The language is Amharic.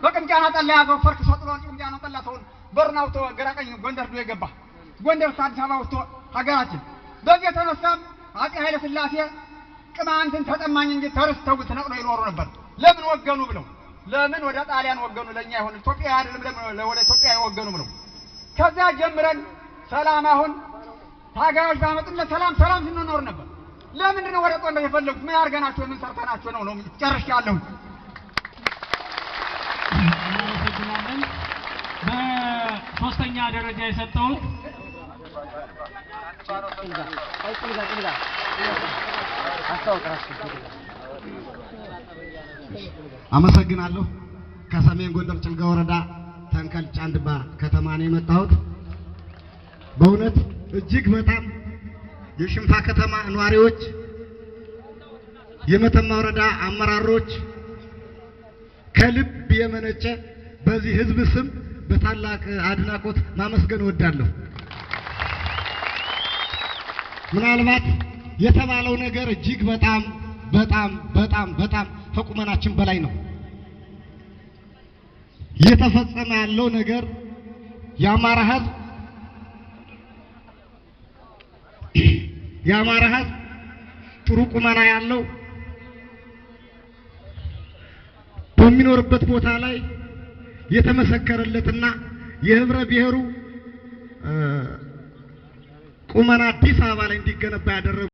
በቅምጫና ጠላ ያዘው ፈርክሶ ጥሎ ቅምጫና ጠላ ሰውን በሩን አውጥቶ ግራ ቀኝ ጎንደር ዶ የገባ ጎንደር አዲስ አበባ ወጥቶ ሀገራችን በዚህ የተነሳም አፄ ኃይለ ሥላሴ ቅማንትን ተጠማኝ እንጂ ተርስተው ተነቅሎ ይኖሩ ነበር። ለምን ወገኑ ብለው፣ ለምን ወደ ጣሊያን ወገኑ? ለኛ ይሆን ኢትዮጵያ አይደለም፣ ለምን ወደ ኢትዮጵያ ወገኑ ብለው። ከዛ ጀምረን ሰላም አሁን ታጋዮች ባመጡለት ሰላም ሰላም ስንኖር ነበር። ለምንድን ነው ወደ ጦርነት የፈለጉት? ምን አድርገናቸው ምን ሰርተናቸው ነው? ነው ጨርሻለሁ። እናመሰግናለን። በሶስተኛ ደረጃ የሰጠሁት አመሰግናለሁ። ከሰሜን ጎንደር ጭልጋ ወረዳ ተንከል ጫንድባ ከተማ ነው የመጣሁት። በእውነት እጅግ በጣም የሽንፋ ከተማ ነዋሪዎች፣ የመተማ ወረዳ አመራሮች ከልብ የመነጨ በዚህ ህዝብ ስም በታላቅ አድናቆት ማመስገን እወዳለሁ። ምናልባት የተባለው ነገር እጅግ በጣም በጣም በጣም በጣም ከቁመናችን በላይ ነው። እየተፈጸመ ያለው ነገር የአማራ ህዝብ የአማራ ህዝብ ጥሩ ቁመና ያለው በሚኖርበት ቦታ ላይ የተመሰከረለትና የህብረ ብሔሩ ቁመና አዲስ አበባ ላይ እንዲገነባ ያደረጉ